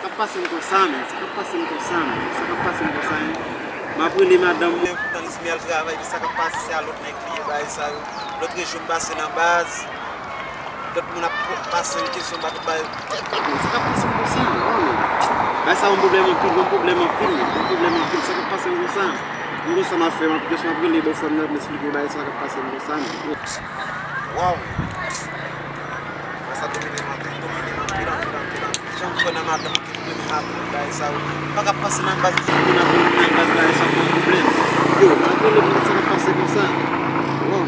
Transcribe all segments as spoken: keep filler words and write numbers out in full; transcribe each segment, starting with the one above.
Sa k ap pase m konsa, men? Sa k ap pase m konsa, men? Sa k ap pase m konsa, en? M ap rele madanm mwen, poutan li di m al travay, men sa k ap pase, se a lòt nèg li ye, bagay sa yo. Lòt rejyon m pase nan baz, lòt moun ap pase yon kesyon, m pa konn bagay. Tèt mwen, sa k ap pase m konsa, waw, men. Bagay sa yon pwoblèm anpil, yon pwoblèm anpil, men. Yon pwoblèm anpil, sa k ap pase m konsa? M konsa m ap fè, m ap, jis m ap rele bòs la, m ap esplike bagay sa k ap pase m konsa, men. Waw, men. Bagay sa domine m anpil, domine m anpil, anpil, anpil, anpil. Jan m kwè nan madanm ki pwoblèm madanm bagay sa yo. Pa ka pase nan baz di moun ap nan baz bagay sa pa pwoblèm. Yo, m ap rele pou sa k ap pase konsa. Waw.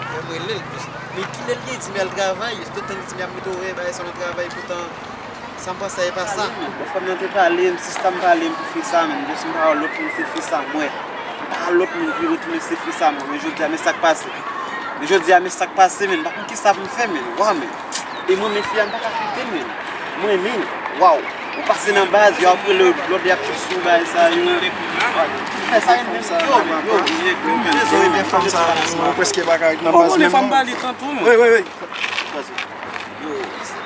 Fò m rele l plis. Men kilè l gen di m al travay? Tout tan li di m ap mete orè bagay sa nan travay, poutan sa m panse e pa sa. Bon, fanm nan te pale m, sista m pale m pou fi sa, men m jis m pa wè lòt moun se fi sa m wè. M pa wè lòt moun vire tounen se fi sa m wè. Men jodi a, men sa k pase. Men jodi a, men sa k pase, men m pa konn ki sa pou m fè, men. Waw, men. E mwen, men fi a, m pa ka kite l, men. Mwen, men, waw. Ou pase nan baz, yo ap rele w, lòt y ap sou bagay sa yo. Fè sa, yo, yo. Mwen prèske pa ka ret nan baz menm non. Fanm pale tankou, men. Wi, wi, wi. Yo,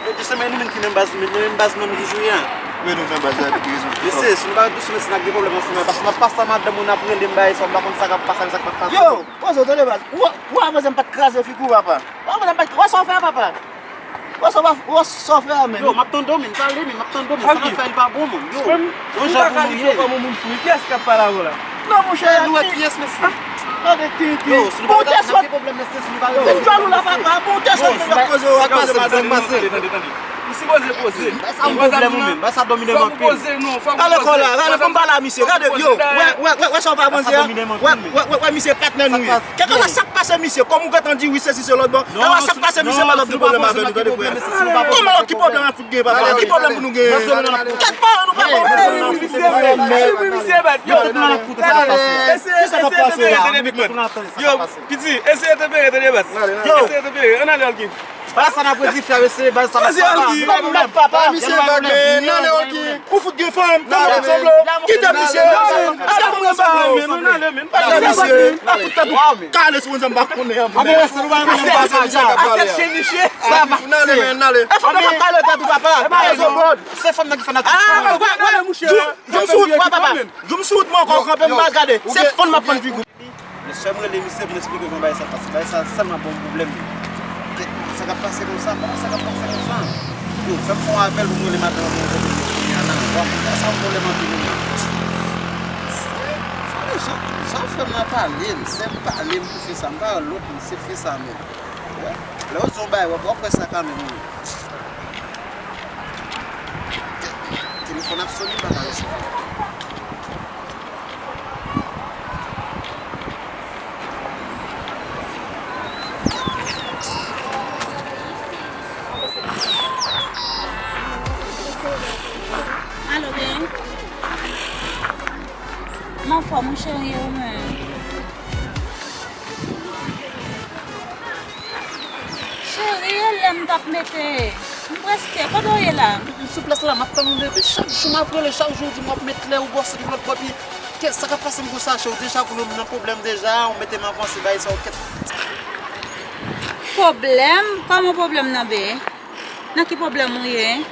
yo, se men nou menm ki nan baz, men nou menm baz menm toujou ye a. Wi, nou nan baz la, epi rezon. Mesye, si nou pa dousman, si n ap gen pwoblèm ansanm, paske m ap pase a madanm ou n ap rele m bagay sa, m pa konn sa k ap pase, sa k p ap pase. Yo, poze w tande baz. Ou, ou avanse m pa t kraze figi w, papa. Ou avanse m pa t, wè sa w fè a, papa. Wè sa w pa, wè sa w fè a, men. Yo, m ap tande w, men, pale, men, m ap tande w, men, sa n ap fè a, li pa bon, man. Yo, yon jan pou nou ye. Kòman moun fou, kiyès k ap pale avè w la? Non, monchè, nou wè kiyès, mesye. Gade, ti, ti. Yo, si nou pa gen pwoblèm, mesye, si nou pa gen pwoblèm, mesye. Bon, tèt ou la, papa, bon, tèt ou la, papa. Sa k pase, sa k pase? Tande, tande, tande. Ou sipoze poze. Sa yon pwoblèm ou menm, sa domine m anpil. Gade kò la, gade kòm pale a misye, gade, yo, wè, wè, wè, wè sa w pa panse a? Wè, wè, wè, wè, misye patnè nou ye. Kèlkeswa sa k pase misye, kòm ou gentan di wi, sesi, se lòt bò. Kèlkeswa sa k pase misye, pa n ap gen pwoblèm avè nou, tande frè. Kòman ki pwoblèm n ap fout gen, papa? Ki pwoblèm pou nou gen? Kèt paran nou pa bon. Yo, piti, eseye tanpere, tande, baz. Yo, eseye tanpere, ann ale, Olky. Baz sa n ap redi fè, eseye, baz sa n ap fè. Ann ale, Olky. Ou fout gen fanm, tanpere, sanble. Kite misye. Ann ale, men, ann ale, men. Ann ale, misye. Kale sou moun sa m pa konnen an. Ann ale, men, ann ale. Sa va. N ale, men, n ale. E fanm nan k ap kale tèt ou, papa. Se fanm nan ki fè n ap... Ah, wè, wè, wè, mouche. Jou m sou wout mwen, papa. Jou m sou wout mwen ankò, kanpe m pa gade. Se fanm m ap fann figi w. Men sè m rele misye pou m esplike w kòman bagay sa pase. Bagay sa sèlman ban m pwoblèm. Kèt, sa k ap pase konsa? Kòman sa k ap pase konsa? Yo, fè m fè yon apèl pou m rele madanm mwen kote l ye kounye a la. Bon, sa yon pwoblèm anpil wi. Fò de jan, jan frè m nan pale m, sè m pale m pou fi sa, m pa wè lòt moun, se fi sa menm. Lè yo di yon bagay, w ap, w ap wè sa kanmenm wi. Telefòn ap sonnen, m pa ka resevwa. Alo, byen. M anfòm, mon cheri, ou menm? Cheri, e lè m t ap mete. M prèske. Kote w ye la? M sou plas la, m ap tann ou, bebe. Chak jou m ap rele, chak jou w di m w ap met lè ou bò sot, ou lòt bò, epi kèt, sa k ap pase m konsa, cheri? Deja kounye a m nan pwoblèm deja, ou mete m avanse, bagay sa yo, kèt. Pwoblèm? Kòman pwoblèm nan, be? Nan ki pwoblèm ou ye?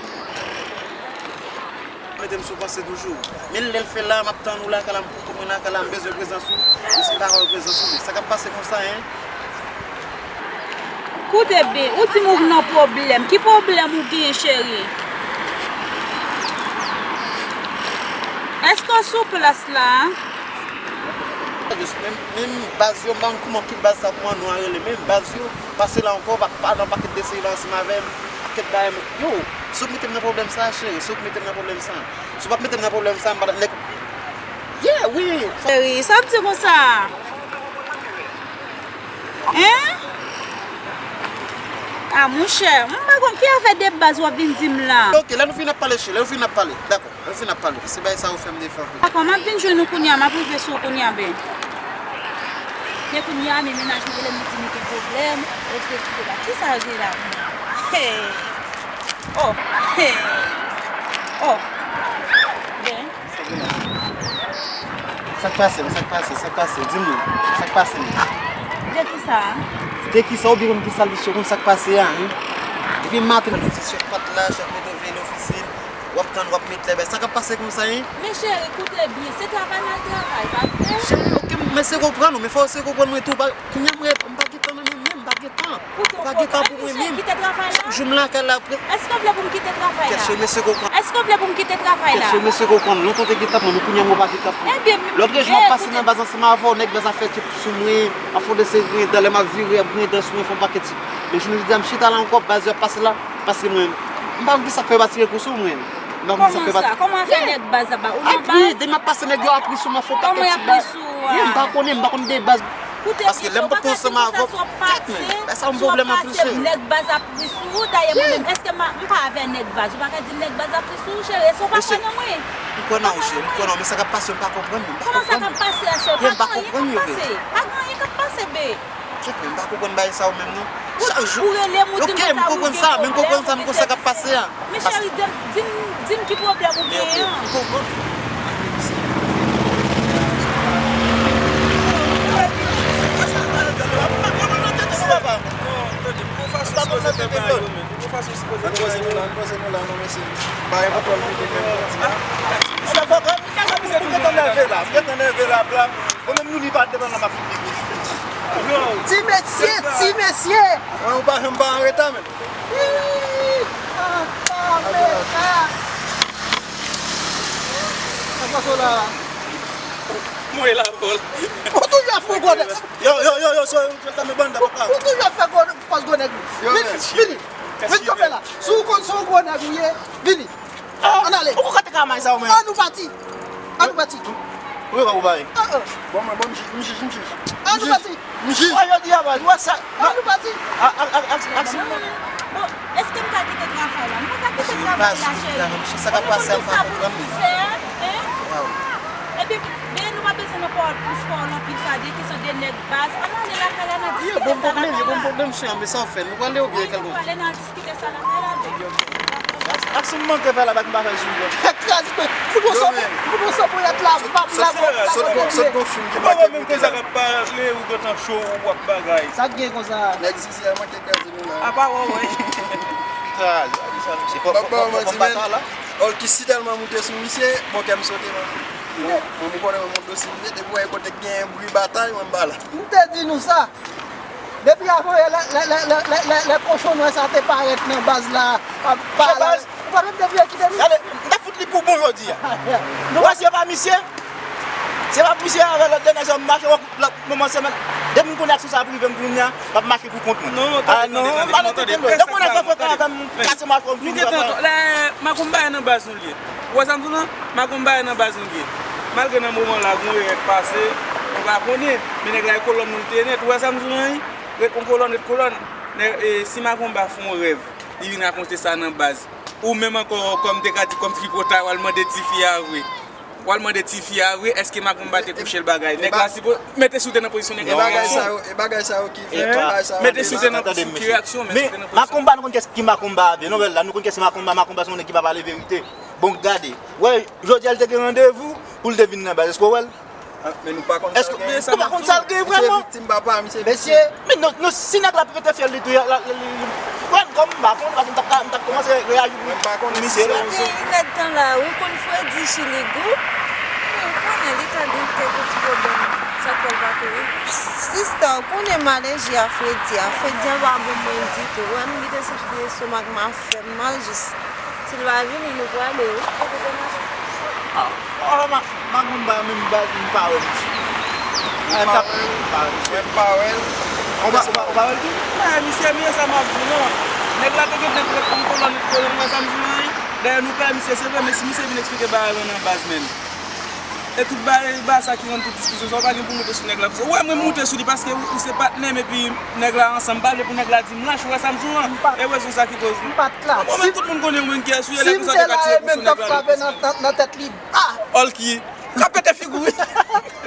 Mete m sou panse toujou. Men lè l fè la, m ap tann ou lakay la, m koute mwen lakay la, m bezwen prezans ou. Mesye pa wè prezans ou, men sa k ap pase konsa, en? Koute byen, ou di m ou nan pwoblèm. Ki pwoblèm ou genyen, cheri? Èske w sou plas la? Menm, menm baz yo, m pa konn kòman tout baz sa, kòman non an rele, menm baz yo, pase la ankò, pa, pa nan pakèt de seri la ansanm avè m, pakèt bagay, yo, si w mete m nan pwoblèm sa, cheri, si w mete m nan pwoblèm sa, si w pa mete m nan pwoblèm sa, m pa t ap nèk, yeah, wi. Cheri, sa w ap di konsa? Hein? Ah, monchè, m pa konn ki afè de baz w ap vin di m la. Ok, lè nou fin ap pale, cheri, lè nou fin ap pale, dakò. Anfen, n ap pale. Se bagay sa yo fè m defè anpil. Dakò, m ap vin jwenn ou kounye a, m ap rive sou ou kounye a, ben. Men kounye a, men mennaj mwen rele m, li di m li gen pwoblèm, e sesi, sela. Kisa l gen la? Hey! Oh! Hey! Oh! Ben. Sa k pase, sa k pase, sa k pase? Di m non. Sa k pase, non? De kisa? De kisa? Ou byen konn kisa l, ou konn sa k pase a, wi. Depi maten, nou ti chèf pa t la, chèf mete veye nan ofisin. W ap tann, w ap met lè bay. Sa k ap pase konsa, en? Men cheri, koute byen, se travay n al travay, pa vre? Cheri, oke, m eseye konprann ou, men fò w eseye konprann mwen tou. Pa, kounye a mwen, m pa gen tan nan men m, m pa gen tan. Ou pa gen tan pou mwen menm. Chak jou m lakay la, apre. Èske w vle pou m kite travay la? Kèt cheri, mesye konprann. Èske w vle pou m kite travay la? Kèt cheri, mesye konprann. Lontan w te gen tan pou mwen, men kounye a mwen pa gen tan pou ou. Lòt jou m ap pase nan baz ansanm avè w, nèg baz ap fè tip sou mwen, ap fè de seri griyen dan, lè m ap vire, ap griyen dan sou mwen, fè yon pakèt tip. Men jounen jodi a, m chita la ankò, baz yo ap pase la, paske mwen, m pa konn kisa k fè yo pa tire kou sou mwen. M pa konn kisa k fè yo pa tire. Kòman sa? Kòman afè nèg baz ap ba ou nan baz? Epi, demen ap pase nèg yo ap ri sou mwen, fè yon pakèt tip baz. Kòman y ap ri sou ou a? Wi, m pa konnen, m pa konn de baz. Koute, Paske lè m konprann ansanm avè w, kèt men, bagay sa yon pwoblèm anpil, cheri. Nèg baz ap ri sou ou, dayè mwen menm, èske m pa, m pa avè nèg baz? Ou pa ka di nèg baz ap ri sou ou, cheri, èske w pa kwè nan mwen? M kwè nan ou, cheri, m kwè nan ou, men sa k ap pase, m pa konprann, m pa konprann. Kòman sa k ap pase a, cheri? Pa gen anyen k ap pase. Pa gen anyen k ap pase, be. Kèt men, m pa konprann bagay sa yo menm, non. Chak jou. Ou rele m, ou di m konsa, ou gen pwoblèm, ou gen sa. Men cheri, di m, di m, di m ki pwoblèm ou genyen an. Ti mesye, ti mesye. Mwen, ou pa janm pa anreta, men. Ih, an kamera. Sa k pase w la? Mwen la, Paul. Ou toujou ap fè gwo nèg. Yo, yo, yo, yo, so, yo, sa me banda, papa. Ou toujou ap fè gwo, fòs gwo nèg. Yo, vini, vini. Vin kanpe la. Si w konn se yon gwo nèg ou ye, vini. Ann ale. Ou konn kote kamay sa ou menm? Ann nou pati. Ann nou pati. Ou wè ou bay. Bon, mwen, bon, m jij, m jij, m jij. Ann nou pati. M jij. Wè jodi a, baz, ou wè sa? Ann nou pati. Bon, èske m ka kite travay la? M pa ka kite travay la, cheri. Sa k ap pase a, m pa konprann. Epi, men nou pa bezwen nan pawòl plis, pawòl anpil, sa de kesyon de nèg baz. Ann ale lakay la, n a diskite sa lakay la. Bon pwoblèm, bon pwoblèm, cheri, men sa w fè, nou prale oubyen kèlkonk. Kite sa lakay la, men. Ak si m manke fè la, bat m pa fè sou yo. Kraze, fout yon san, fout yon san ponyèt la, pap la, sot gon, sot gon fim ki manke. Mwen menm konsa k ap pale, ou gentan cho, ou ap bagay. Sa k gen konsa? Nèg zizi a manke kraze nou la. A pa wè, wè. Kraze, a di sa, se fò, fò, fò, fò, fò bata la. Olki si tèlman moute sou misye, bon, kè m sote, mwen. Mwen, mwen, mwen konnen mwen monte sou misye, depi wè kote k gen bri batay, mwen m pa la. M te di nou sa. Depi avan yè, lè, lè, lè kochon nwè sa te parèt nan baz la, ap pale. Ou pa menm te vle kite li? Gade, m t ap fout li pou bon jodi a. Ou wè, se pa misye? Se pa misye avè lòt de nèg sa m mache, wè, lòt moman semèn. Depi m konnen aksyon sa ap rive m kounye a, m ap mache pou kont mwen. Non, tande, tande, tande, tande. Depi konnen sa fè avè m, kase machò m fini. Nou gentan, lè Makoumba nan baz nou l ye. Ou wè sa m di w lan? Makoumba nan baz nou l ye. Malgre nan moman la, gon erè k pase, nou pa konnen. Men nèg la, e kolòn nou l te nèt. Ou wè sa m di w lan, wi? Ret yon kolòn, ret kolòn. Nèg, e, si Makoumba fè yon rèv, li vin rakonte sa nan baz. Ou menm ankò, kòm te ka di, kòm tripotay, w al mande tifi a vre. W al mande tifi a vre, èske Makoumba te kouche l bagay? Nèg la sipo-, mete sou tè nan pozisyon nèg la. E bagay sa yo, e bagay sa yo ki fè, bagay sa yo. Mete sou tè nan pozisyon ki reyaksyon, mete sou tè nan pozisyon. Makoumba, nou konn kès ki Makoumba a byen. Non, men la, nou konn kès se Makoumba, Makoumba se yon nèg ki pa pale verite. Bon, gade. Wè, jodi a l te gen randevou pou l te vin nan baz. Èske w wè l? Men nou pa konn sa l gen. Èske nou pa konn sa l gen vrèman? Misye viktim, papa, misye viktim. Mesye, men nou, nou, si nèg la pete fyèl li tou, la, la, li, li, li pran kòm m pa konn, paske m t ap, m t ap kòmanse reyaji pou misye la. Nèg tan la, ou konn Fredi Chiligou? Ou konnen li ka gen kèk ti pwoblèm, sa k fè l pa kouri. Sista, ou konnen m alèji a Fredi a. Fredi an pa bon mwen ditou. Wè m kite sou ti estomak m ap fè m mal jis. Si l pa vini, nou prale, wi. Kote te mache? Ah, oh, ma, Makoumba menm baz, m pa wè misye. Ou pa wè l? M pa wè misye. Ou pa, ou pa, ou pa wè l tou? Eh, misye, men sa m ap di w, non. Nèg la te gentan prèt pou m kolòn, kolòn, wè sa m di w lan, wi. Dayè, nou pa wè misye, se vre, men si misye vin eksplike bagay lan nan baz, menm. E tout bagay, bagay sa ki rann tout diskisyon sa, ou pa gen pou moute sou nèg la konsa. Ou wè mwen moute sou li paske ou, ou se patnè m epi nèg la ansanm, m pa vle pou nèg la di m lach, ou wè sa m di w lan? E rezon sa ki koz. M pa t la. Bon, men tout moun konnen mwen kiyès ou ye, lè konsa ou te ka tire kou sou nèg la. Si m te la e menm, m t ap frape nan, nan, nan tèt li, ba! Olki, ka pete figi w, wi.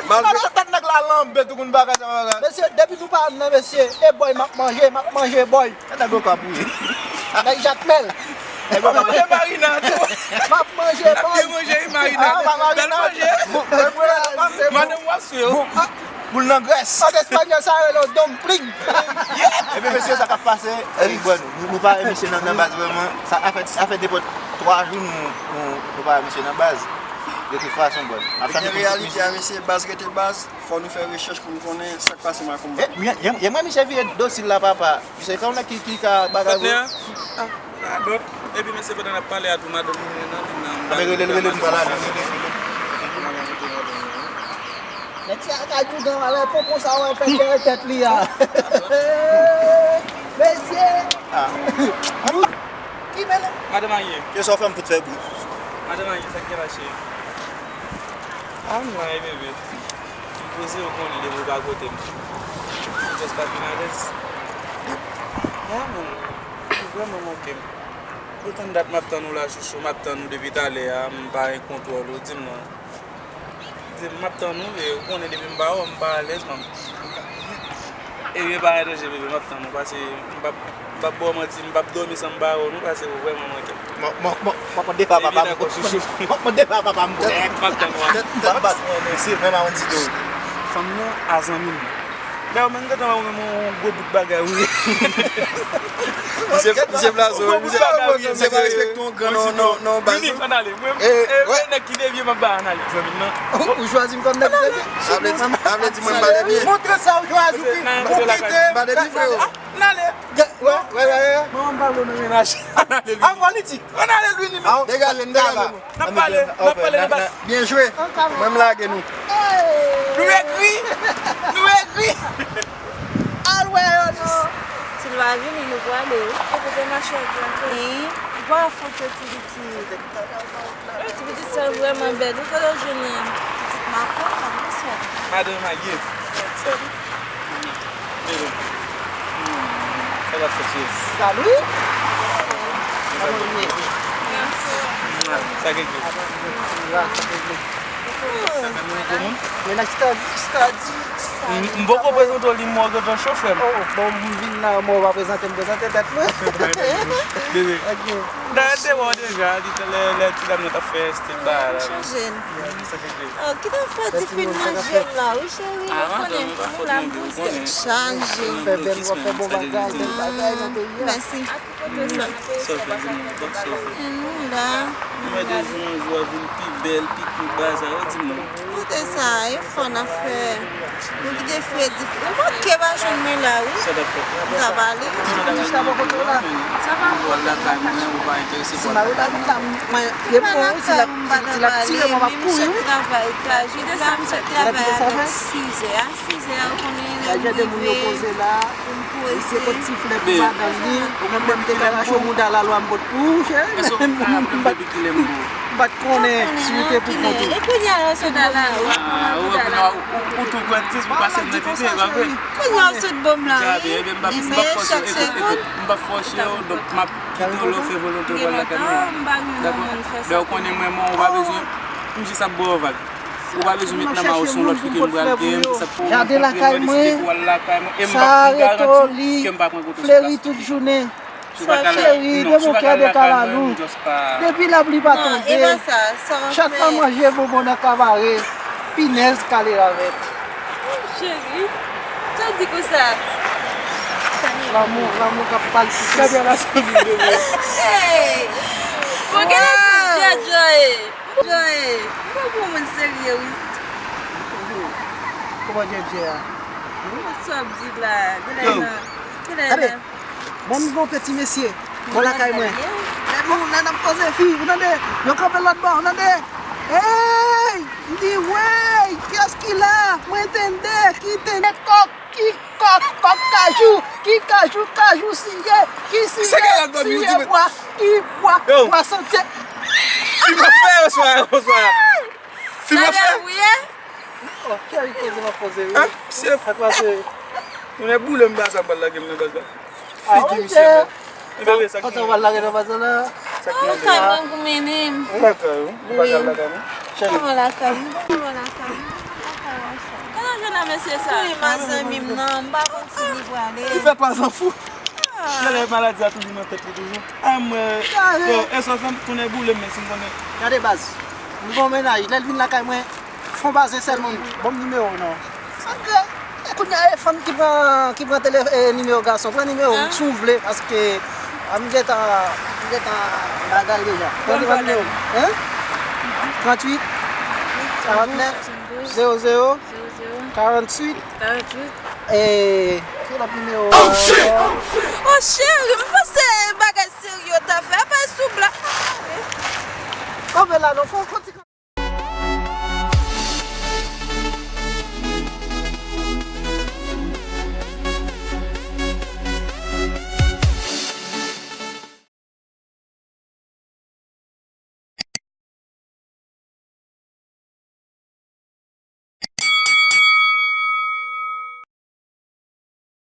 Malgre tèt nèg la lanbe, tout moun bagay sa bagay. Mesye, depi nou pa nan, mesye, e bòy m ap manje, m ap manje bòy. Nèg okap ou ye. Nèg Jakmèl. Nèg okap. Mwen te marina tou. M ap manje bòy. Bèl manje, wi, marina. Bèl manje. Madanm w ap sou yo. Boul nan grès. An espanyòl, sa yo rele w dumpling. Ebyen, mesye, sa k ap pase? Big Boy, nou, nou pa wè misye nan, nan baz vrèman. Sa, afè, afè nenpòt twa jou nou, nou, nou pa wè misye nan baz. De tout fason, bro. N ap chache pou nou tout misye. Reyalite a, mesye, baz rete baz. Fò nou fè rechèch pou nou konnen sa k pase Makoumba. E, yè, yè, yè mwen, misye vire dosil la, papa. Misye ka yon nèg ki, ki ka bagay vre. Patnè? Ah, pa dòt. Epi, mesye, pandan n ap pale a tou, madanm mwen nan, li nan. Anben, rele l, rele l, m pale avè l, rele l, rele l. Nèg sa ka di w gen malè, pon konsa, wè, fè dèyè tèt li a. Mesye! Ah. Ki mele? Madanm Aye. Ke sa w fè m fout fè bri? Madanm Aye, sa k gen la, cheri? Ah, m la, wi, bebe. M poze, ou konnen, depi ou pa kote m, m just pa vin alèz. Ya, man, ou vrèman manke m. Pou tann dat m ap tann ou la, chouchou, m ap tann ou depi talè a, m pa gen kontwòl ou, di m non. Di m, m ap tann ou, e ou konnen depi m pa wè w, m pa alèz, man. Ebyen, pa gen danje, bebe, m ap tann ou, pase m p ap, m p ap ba w manti, m p ap dòmi san m pa wè w, non, pase ou vrèman manke m. Mwen, mwen, mwen, mwen konn defa papa m. Ebyen, dakò, chouchou. Mwen, mwen konn defa papa m, bro. M ap tann ou. M ap bat, mesye, vrèman, on ti do. Fanm nan, a zanmi m. Dayè, menm gentan wè mwen yon gwo bout bagay, wi. Misye, misye blazo, wi, misye, misye pa respekte yon gran nan, nan, nan baz, non. Ann ale, mwen, e, e, nèg ki devye, m ap ba ann ale, zanmi m nan. Ou chwazi m kòm nèg devye? Sa vle di, sa vle di mwen m pa devye? Montre sa ou chwazi, wi. Ou kite m. M pa devye, freo. Ann ale. Wè, wè, wè, wè. Manman m pa vle w nan mennaj. Ann ale, Lwi. Ann ale, Lwi, li menm. Degaje m, degaje m. N ap pale, n ap pale nan baz. Byen jwe. Mwen, m lage nou. Nou egri! Nou egri! Al wè yo non. Si l pa vini, nou prale, wi. Kote te mache ak Blanke? Wi. Bò a foto ti pitit. Ti pitit sa vrèman bèl. Ou kote w jwenn pitit makon an, mesye? Madanm Aye. Sa. Salut. Salut. Sa k regle? Mennaj Stadi, Stadi. M, m poko prezante w li, m wè w gentan cho, frè m. Oh, bon, m vin la, mwen w pa prezante m, prezante tèt mwen. Bebe. Ok. Dayè, te wè w deja, li te lè, lè ti dam nan t ap fè estil bagay la. Chanje l. Sa k regle? Oh, kite m fè ti fin manje m la, wi, cheri. Ou konnen, nou la, m pou tèt chaje. Fè bèl, w ap fè bon bagay, bèl bagay nan peyi a. Mèsi. Sa w vle di, mwen, sa w vle di. E nou la. Mwen de jou an jou a vin pi bèl, pi kou bazar, ou di m non. Kote sa, e fò n ap fè. Nou kite fredi. Ou manke pa jwenn mwen la, wi. Sa t ap fèt? M ta pale. Sa pa bon kote w la. Sa pa bon kote w la. Ou al lakay mwen, ou pa enterese pou al lakay mwen. Mwen, mwen, mwen, si l ap, si l ap tire mwen, m ap kouri, wi. Travay, travay, travay avèk sizè. Sizè a, ou konnen lè m rive pou m poze. Misye pot ti flè pou madanm li. Ou konn depi kilè m bo? Mwen menm deklarasyon mouda lalwa m pot pou ou, cheri. Èske w konn depi kilè m bo? M pa t konnen si w te pou kont ou. E kounye a, ou sot ba la, ou. Ah, ou wè kounye a, ou, ou tou kwè dis pou pase m nan tete, e pa vre? Kounye a, ou sot ba m la, wi. Dja byen, ebyen, m p ap, m p ap fòse w, ekout, ekout, m p ap fòse w, donk m ap kite w lè w fè volonte w pral lakay mwen. Dakò? Lè w konnen mwen, mwen, ou pa bezwen, m jis ap ba w vag. Ou pa bezwen met nan ma w se yon lòt fi ke m pral gen, m jis ap pran deside pou w al lakay mwen, e m p ap, m garanti w ke m pa pran kote sou plas. Fleri tout jounen. Si w pa ka al, non, si w pa ka al lakay mwen, m just pa. Depi lapli pa tonbe, chat pa manje bonbon nan kabare, pinèz kale ravèt. Cheri, sa w di konsa? Lanmou, lanmou k ap palpite. Hey! Bon, gade sa Djadja ye. Djadja ye. M pa pou yon moun serye, wi. Kòman Djadja a? Sa w ap di la? Gade nan, gade nan. Bon, m gon peti mesye. Bon lakay mwen. Lè nou, lè n ap koze fi, ou tande? Yo kanpe lòt bò, ou tande? Hey! M di, wey, kiyès ki la? Mwen tande, ki tande kòk, ki kòk, kòk kajou, ki kajou, kajou siye, ki siye, siye bwa, ki bwa, bwa sante. Fi m ap fè oswa, oswa. Fi m ap fè. Oh, kè wi koze m ap koze wi. Hein? Chef. Sa k pase? Tounen boule m pa sa m pral lage m nan baz la. Figi misye bèl. Ebyen, sa k gen? Kote w pral lage nan baz la? Sa k gen? Lakay mwen pou mennen m. Ou lakay ou? Ou pa ka al lakay mwen? Cheri. Mwen lakay m. Mwen lakay m. Lakay w a chè. Kote w jwenn ak mesye sa? Wi, ma zanmi m nan, m pa konn si li prale. Li fè pa zan fou. Genlè maladi a toujou nan tèt li toujou. A mwen, yo, èske w fè m tounen boule m, men si m konnen. Gade baz, m gon mennaj, lè l vin lakay mwen, fon bazen sèlman, ban m nimewo w non. Kounye a e fanm ki pran, ki pran tele, e, nimewo gason. Pran nimewo m si w vle, paske a m gentan, m gentan bagay deja. Pran nimewo. Hein? Tranntuit, karantnèf, zewo zewo, karanntuit, e, ki lòt nimewo? Oh, cheri, m panse